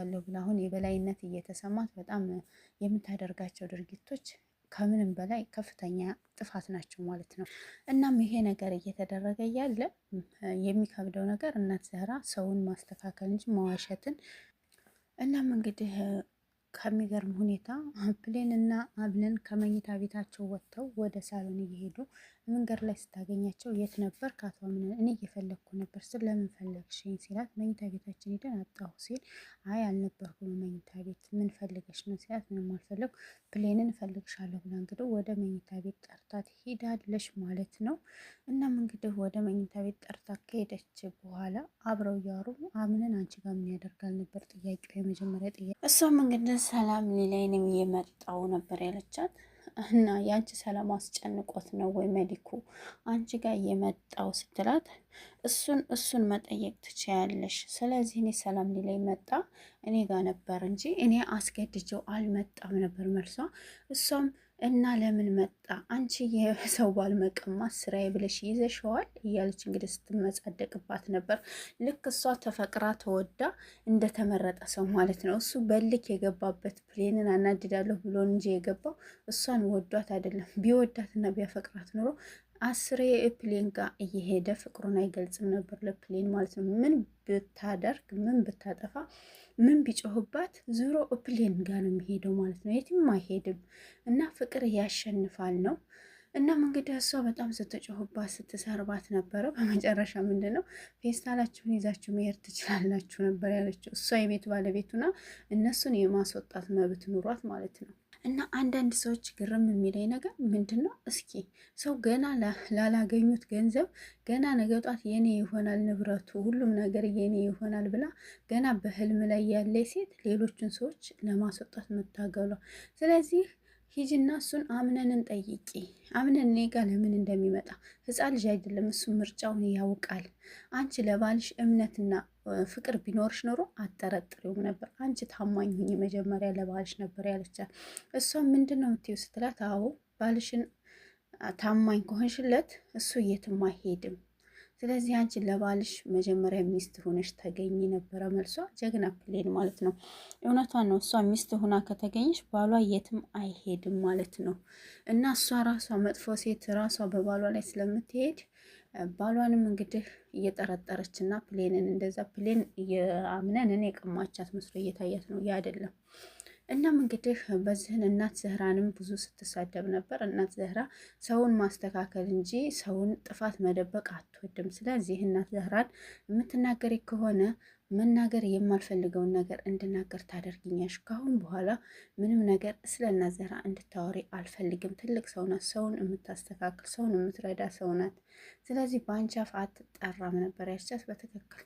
አደርጋለሁ ብላ አሁን የበላይነት እየተሰማት በጣም የምታደርጋቸው ድርጊቶች ከምንም በላይ ከፍተኛ ጥፋት ናቸው ማለት ነው። እናም ይሄ ነገር እየተደረገ እያለ የሚከብደው ነገር እናት ዘህራ ሰውን ማስተካከል እንጂ መዋሸትን። እናም እንግዲህ ከሚገርም ሁኔታ ፕሌን እና አብለን ከመኝታ ቤታቸው ወጥተው ወደ ሳሎን እየሄዱ መንገድ ላይ ስታገኛቸው የት ነበር ከአቶ አምነን እኔ እየፈለግኩ ነበር ስል ለምን ፈለግሽኝ ሲላት መኝታ ቤታችን ሄደን አጣሁ ሲል አይ አልነበርኩም መኝታ ቤት ምን ፈልገሽ ነው ሲላት ምንም አልፈለግኩ ፕሌንን እፈልግሻለሁ ብላ እንግዲህ ወደ መኝታ ቤት ጠርታት ሂዳለች ማለት ነው። እናም እንግዲህ ወደ መኝታ ቤት ጠርታ ከሄደች በኋላ አብረው እያወሩ አምነን አንቺ ጋር ምን ያደርጋል ነበር ጥያቄው፣ የመጀመሪያ ጥያቄ። እሷም እንግዲህ ሰላም ሊለይንም እየመጣው ነበር ያለቻት እና የአንቺ ሰላም አስጨንቆት ነው ወይ መሊኩ አንቺ ጋር እየመጣው ስትላት እሱን መጠየቅ ትችያለሽ። ስለዚህ እኔ ሰላም ሊለኝ መጣ እኔ ጋር ነበር እንጂ እኔ አስገድጀው አልመጣም ነበር መልሷ። እሷም እና ለምን መጣ አንቺ የሰው ባል መቀማት ስራዬ ብለሽ ይዘሸዋል እያለች እንግዲህ ስትመጻደቅባት ነበር። ልክ እሷ ተፈቅራ ተወዳ እንደተመረጠ ሰው ማለት ነው። እሱ በልክ የገባበት ፕሌንን አናድዳለሁ ብሎ እንጂ የገባው እሷን ወዷት አይደለም። ቢወዳትና ቢያፈቅራት ኑሮ አስሬ ፕሌን ጋር እየሄደ ፍቅሩን አይገልጽም ነበር ለፕሌን ማለት ነው። ምን ብታደርግ ምን ብታጠፋ ምን ቢጮህባት ዞሮ ፕሌን ጋር ነው የሚሄደው ማለት ነው። የትም አይሄድም እና ፍቅር ያሸንፋል ነው። እናም እንግዲህ እሷ በጣም ስትጮህባት ስትሰርባት ነበረ። በመጨረሻ ምንድን ነው ፌስታላችሁን ይዛችሁ መሄድ ትችላላችሁ ነበር ያለችው። እሷ የቤቱ ባለቤቱና እነሱን የማስወጣት መብት ኑሯት ማለት ነው። እና አንዳንድ ሰዎች ግርም የሚለኝ ነገር ምንድን ነው፣ እስኪ ሰው ገና ላላገኙት ገንዘብ ገና ነገ ጧት የኔ ይሆናል ንብረቱ፣ ሁሉም ነገር የኔ ይሆናል ብላ ገና በህልም ላይ ያለ ሴት ሌሎችን ሰዎች ለማስወጣት መታገሏ። ስለዚህ ሂጂና እሱን አምነንን ጠይቂ። አምነን እኔ ጋ ለምን እንደሚመጣ ህፃን ልጅ አይደለም፣ እሱ ምርጫውን ያውቃል። አንቺ ለባልሽ እምነትና ፍቅር ቢኖርሽ ኖሮ አጠረጥሪውም ነበር። አንቺ ታማኝ ሁኚ መጀመሪያ ለባልሽ ነበር ያለቻት። እሷ ምንድን ነው የምትይው ስትላት፣ አዎ ባልሽን ታማኝ ከሆንሽለት እሱ የትም አይሄድም። ስለዚህ አንቺ ለባልሽ መጀመሪያ ሚስት ሆነሽ ተገኝ ነበረ መልሷ። ጀግና ፕሌን ማለት ነው። እውነቷን ነው። እሷ ሚስት ሆና ከተገኘሽ ባሏ የትም አይሄድም ማለት ነው። እና እሷ ራሷ መጥፎ ሴት ራሷ በባሏ ላይ ስለምትሄድ ባሏንም እንግዲህ እየጠረጠረች እና ፕሌንን እንደዛ ፕሌን አምነን እኔ የቀማቻት መስሎ እየታያት ነው። ያ አይደለም። እናም እንግዲህ በዚህን እናት ዘህራንም ብዙ ስትሳደብ ነበር። እናት ዘህራ ሰውን ማስተካከል እንጂ ሰውን ጥፋት መደበቅ አትወድም። ስለዚህ እናት ዘህራን የምትናገሪ ከሆነ መናገር የማልፈልገውን ነገር እንድናገር ታደርግኛሽ። ካሁን በኋላ ምንም ነገር ስለ እናት ዘህራ እንድታወሪ አልፈልግም። ትልቅ ሰው ናት። ሰውን የምታስተካክል ሰውን የምትረዳ ሰው ናት። ስለዚህ በአንቺ አፍ አትጠራም ነበር ያልቻት በትክክል።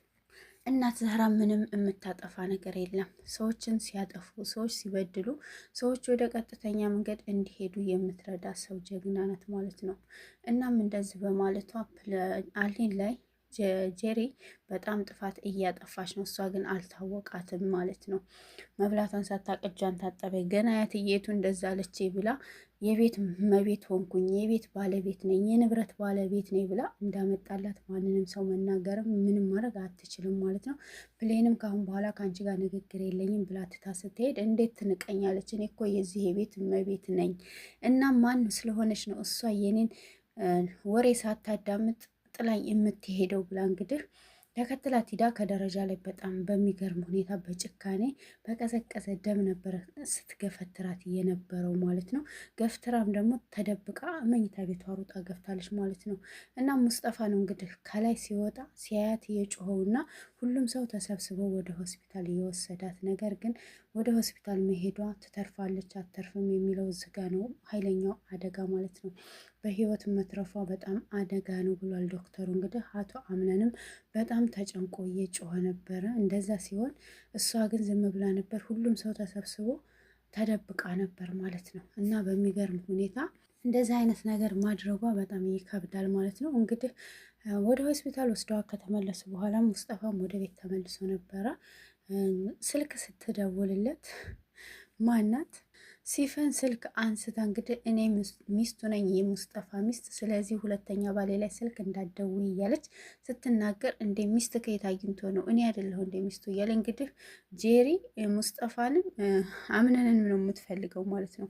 እናት ዘህራ ምንም የምታጠፋ ነገር የለም። ሰዎችን ሲያጠፉ፣ ሰዎች ሲበድሉ፣ ሰዎች ወደ ቀጥተኛ መንገድ እንዲሄዱ የምትረዳ ሰው ጀግና ናት ማለት ነው። እናም እንደዚህ በማለቷ አሊን ላይ ጄሪ በጣም ጥፋት እያጠፋች ነው። እሷ ግን አልታወቃትም ማለት ነው። መብላቷን ሳታውቅ እጇን ታጠበ። ገና ያትየቱ እንደዛ አለች ብላ የቤት መቤት ሆንኩኝ፣ የቤት ባለቤት ነኝ፣ የንብረት ባለቤት ነኝ ብላ እንዳመጣላት ማንንም ሰው መናገርም ምንም ማድረግ አትችልም ማለት ነው። ፕሌንም ካሁን በኋላ ከአንቺ ጋር ንግግር የለኝም ብላ ትታ ስትሄድ እንዴት ትንቀኛለች? እኔ እኮ የዚህ የቤት መቤት ነኝ እና ማን ስለሆነች ነው እሷ የኔን ወሬ ሳታዳምጥ ጥላኝ የምትሄደው ብላ እንግዲህ ተከትላት ሂዳ ከደረጃ ላይ በጣም በሚገርም ሁኔታ በጭካኔ በቀዘቀዘ ደም ነበረ ስትገፈትራት የነበረው ማለት ነው። ገፍትራም ደግሞ ተደብቃ መኝታ ቤቷ ሩጣ ገፍታለች ማለት ነው። እና ሙስጠፋ ነው እንግዲህ ከላይ ሲወጣ ሲያያት የጮኸውና ሁሉም ሰው ተሰብስበው ወደ ሆስፒታል እየወሰዳት፣ ነገር ግን ወደ ሆስፒታል መሄዷ ትተርፋለች አትተርፍም የሚለው ዝጋ ነው ኃይለኛው አደጋ ማለት ነው። በህይወት መትረፏ በጣም አደጋ ነው ብሏል ዶክተሩ። እንግዲህ አቶ አምነንም በጣም ተጨንቆ እየጮኸ ነበረ። እንደዛ ሲሆን እሷ ግን ዝም ብላ ነበር። ሁሉም ሰው ተሰብስቦ ተደብቃ ነበር ማለት ነው። እና በሚገርም ሁኔታ እንደዚህ አይነት ነገር ማድረጓ በጣም ይከብዳል ማለት ነው። እንግዲህ ወደ ሆስፒታል ወስደዋ ከተመለሱ በኋላ ሙስጠፋም ወደ ቤት ተመልሶ ነበረ። ስልክ ስትደውልለት ማናት ሲፈን ስልክ አንስታ እንግዲህ እኔ ሚስቱ ነኝ የሙስጠፋ ሚስት፣ ስለዚህ ሁለተኛ ባሌ ላይ ስልክ እንዳትደውይ እያለች ስትናገር፣ እንደ ሚስት ከየት አግኝቶ ነው፣ እኔ አይደለሁ እንደ ሚስቱ እያለ እንግዲህ ጄሪ ሙስጠፋንም አምነንን ነው የምትፈልገው ማለት ነው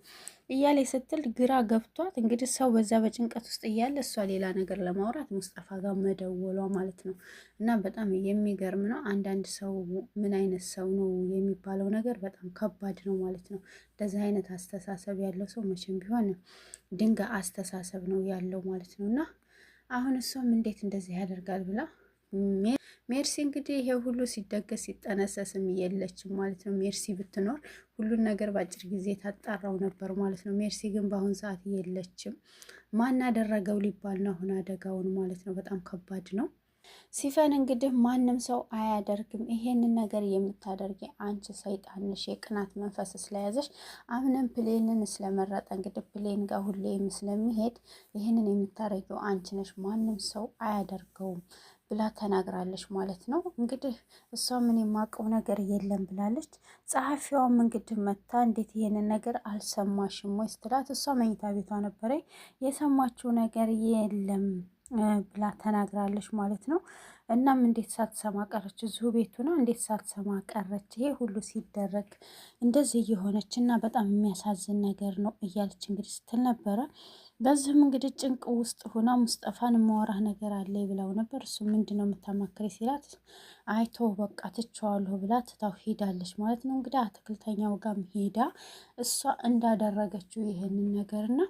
እያለ ስትል ግራ ገብቷት እንግዲህ ሰው በዛ በጭንቀት ውስጥ እያለ እሷ ሌላ ነገር ለማውራት ሙስጠፋ ጋር መደወሏ ማለት ነው። እና በጣም የሚገርም ነው። አንዳንድ ሰው ምን አይነት ሰው ነው የሚባለው ነገር በጣም ከባድ ነው ማለት ነው። እንደዚህ አይነት አስተሳሰብ ያለው ሰው መቼም ቢሆን ድንጋይ አስተሳሰብ ነው ያለው ማለት ነው። እና አሁን እሷም እንዴት እንደዚህ ያደርጋል ብላ ሜርሲ እንግዲህ ይሄ ሁሉ ሲደገስ ሲጠነሰስም የለችም ማለት ነው። ሜርሲ ብትኖር ሁሉን ነገር በአጭር ጊዜ ታጣራው ነበር ማለት ነው። ሜርሲ ግን በአሁን ሰዓት የለችም። ማን አደረገው ሊባል ነው አሁን አደጋውን ማለት ነው። በጣም ከባድ ነው። ሲፈን እንግዲህ ማንም ሰው አያደርግም ይሄንን ነገር የምታደርጊ አንቺ ሰይጣን ነሽ፣ የቅናት መንፈስ ስለያዘሽ አምነን ፕሌንን ስለመረጠ እንግዲህ ፕሌን ጋር ሁሌም ስለሚሄድ ይሄንን የምታደርጊው አንቺ ነሽ፣ ማንም ሰው አያደርገውም ብላ ተናግራለች ማለት ነው። እንግዲህ እሷ ምን የማውቀው ነገር የለም ብላለች። ጸሐፊዋም እንግዲህ መታ እንዴት ይሄንን ነገር አልሰማሽም ወይ ስትላት እሷ መኝታ ቤቷ ነበረ፣ የሰማችው ነገር የለም ብላ ተናግራለች ማለት ነው። እናም እንዴት ሳትሰማ ቀረች? እዚሁ ቤቱ ነው። እንዴት ሳትሰማ ቀረች? ይሄ ሁሉ ሲደረግ እንደዚህ እየሆነች እና በጣም የሚያሳዝን ነገር ነው እያለች እንግዲህ ስትል ነበረ። በዚህም እንግዲህ ጭንቅ ውስጥ ሆና ሙስጠፋን የማወራህ ነገር አለ ብለው ነበር። እሱ ምንድን ነው የምታማክሪ ሲላት አይቶ በቃ ትቼዋለሁ ብላ ትታው ሄዳለች ማለት ነው። እንግዲህ አትክልተኛው ጋርም ሄዳ እሷ እንዳደረገችው ይሄንን ነገርና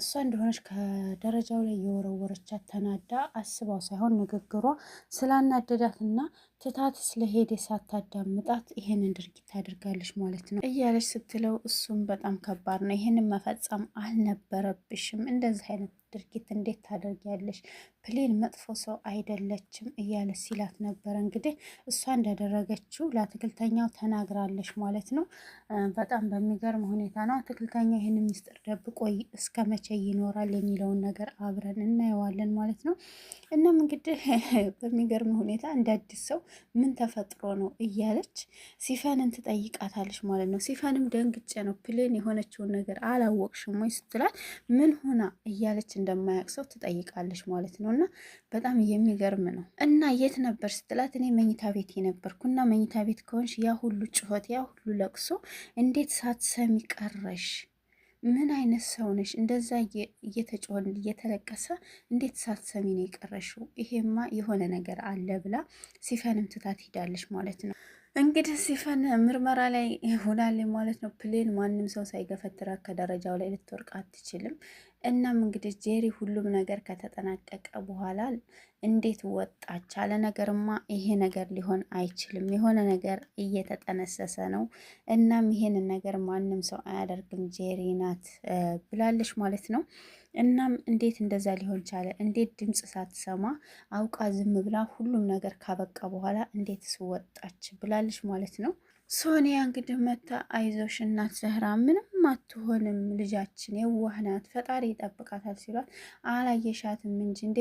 እሷ እንደሆነች ከደረጃው ላይ የወረወረቻት ተናዳ አስባው ሳይሆን ንግግሯ ስላናደዳትና ትታት ስለሄደ ሳታዳምጣት ይሄንን ድርጊት አድርጋለች ማለት ነው እያለች ስትለው እሱም በጣም ከባድ ነው፣ ይሄንን መፈጸም አልነበረብሽም፣ እንደዚህ አይነት ድርጊት እንዴት ታደርጊያለሽ? ፕሌን መጥፎ ሰው አይደለችም እያለ ሲላት ነበረ። እንግዲህ እሷ እንዳደረገችው ለአትክልተኛው ተናግራለች ማለት ነው። በጣም በሚገርም ሁኔታ ነው። አትክልተኛው ይህን ሚስጥር ደብቆ እስከ መቼ ይኖራል የሚለውን ነገር አብረን እናየዋለን ማለት ነው። እናም እንግዲህ በሚገርም ሁኔታ እንደ አዲስ ሰው ምን ተፈጥሮ ነው እያለች ሲፈንን ትጠይቃታለች ማለት ነው። ሲፈንም ደንግጬ ነው ፕሌን የሆነችውን ነገር አላወቅሽም ወይ ስትላት ምን ሆና እያለች እንደማያውቅ ሰው ትጠይቃለች ማለት ነው። እና በጣም የሚገርም ነው። እና የት ነበር ስትላት እኔ መኝታ ቤት የነበርኩ፣ እና መኝታ ቤት ከሆንሽ ያ ሁሉ ጩኸት፣ ያ ሁሉ ለቅሶ እንዴት ሳትሰሚ ቀረሽ? ምን አይነት ሰው ነሽ? እንደዛ እየተጮኸ እየተለቀሰ እንዴት ሳትሰሚ ነው የቀረሽው? ይሄማ የሆነ ነገር አለ ብላ ሲፈንም ትታት ሂዳለች ማለት ነው። እንግዲህ ሲፈን ምርመራ ላይ ሆናለች ማለት ነው። ፕሌን ማንም ሰው ሳይገፈትራት ከደረጃው ላይ ልትወርቅ አትችልም። እናም እንግዲህ ጄሪ ሁሉም ነገር ከተጠናቀቀ በኋላ እንዴት ወጣች አለ ነገርማ፣ ይሄ ነገር ሊሆን አይችልም፣ የሆነ ነገር እየተጠነሰሰ ነው። እናም ይሄንን ነገር ማንም ሰው አያደርግም፣ ጄሪ ናት ብላለች ማለት ነው። እናም እንዴት እንደዛ ሊሆን ቻለ? እንዴት ድምፅ ሳትሰማ አውቃ ዝም ብላ ሁሉም ነገር ካበቃ በኋላ እንዴት ስወጣች ብላለች ማለት ነው። ሶኒያ እንግዲህ መታ አይዞሽ እናት ዘህራ ምንም አትሆንም፣ ልጃችን የዋህ ናት፣ ፈጣሪ ይጠብቃታል ሲሏት አላየሻትም እንጂ እንዴት